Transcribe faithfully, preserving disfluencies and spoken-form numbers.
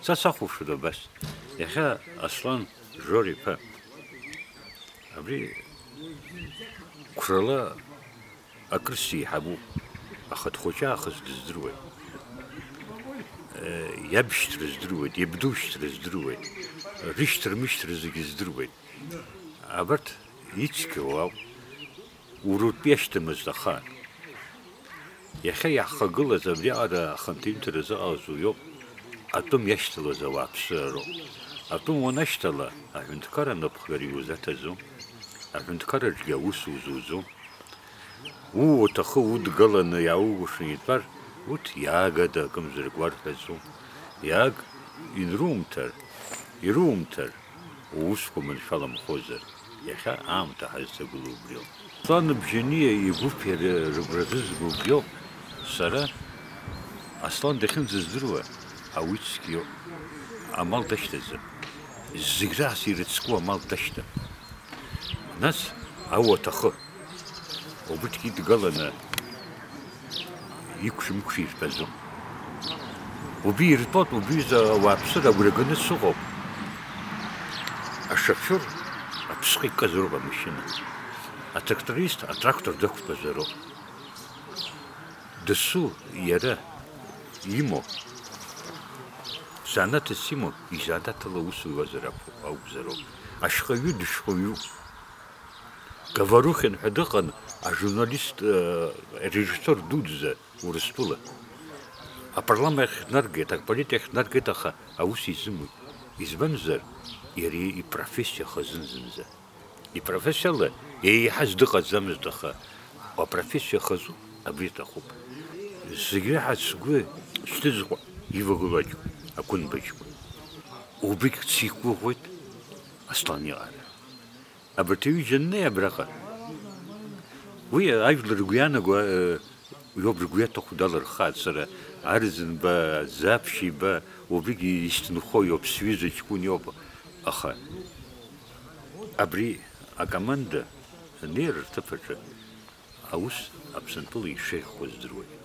Са сахәаԥшуан абас. Иахьа Аслан Жор-иԥа абри қәрала акыр сеиҳабуп, аха дхәыҷы аахыс дыздыруеит. Иабшьҭра здыруеит, иабдушьҭра здыруеит, рышьҭра-мышьҭра зегьы здыруеит. Абарҭ ицқьоу ауп, урутә иашьҭамызт ахаан. Иахьа иаҳхагылаз абриаҟара ахантәаҩымҭара зыҟалаз уиоуп, атәым иашьҭалаз ауааԥсыра роуп. Атәым уанашьҭала, аҳәынҭқарра анапхгара иузаҭаӡом, аҳәынҭқарраҿгьы аус узуӡом. Ууҭахы удгаланы иааугәышны итәар, урҭ иаагада акымзарак уарҳәаӡом. Иааг, инрумҭар, ирумҭар, уусқәа маншәаламхозар, иахьа аамҭа ҳазҭагылоу убриоуп. Аслан Бжьаниа игәыԥ иара рыгәра зызго убриоуп. Сара Аслан дахьынӡаздыруа, ауаҩы цқьоуп. Амал дашьҭаӡам. Зегь раасҭа ирыцку амал дашьҭам. Нас ауаҭахы. Убырҭгьы идгаланы иқәшәымқәшәа иртәаӡом. Убри иртәоит, убри за-, ауааԥсыра агәра ганы сыҟоуп. Ашофер аԥсҟы икказароуп амашьына. Атракторист атрактор дақәтәазароуп. Дасу иара имоу, занааҭс имоу, изанааҭ ала аус иуазар акәу-, акәзароуп. Ашьхаҩы дышьхаҩуп. Говорухин ҳәа дыҟан, ажурналист, э, режиссиор дуӡӡа Урыстәыла. Апарламент ахь днаргеит, аполитика ахь днаргеит, аха аус изымуит. Избанзар, иара ипрофессиа хазын зынӡа. Ипрофессиала еиҳаз дыҟаӡамызт, аха апрофессиа хазу абри аҭахуп. Зегь реиҳа сгәы шьҭызхуа ивагылоу аҷкәын, Ақәынба ҷкәын. Убригь сиқәгәыӷуеит Аслан иҟара. Абарҭ ҩыџьа аннеи абраҟа, уи ажәлар ргәы иаанаго, э, иоуп ргәы иаҭаху далырхааит, сара Арӡынба, Ӡаԥшьиба, убригьы исҭынхо иоуп, сҩыза ҷкәын иоуп, аха абри акоманда анеира рҭыԥ аҿы аус Аԥсынтәыла ишеиӷьхо здыруеит.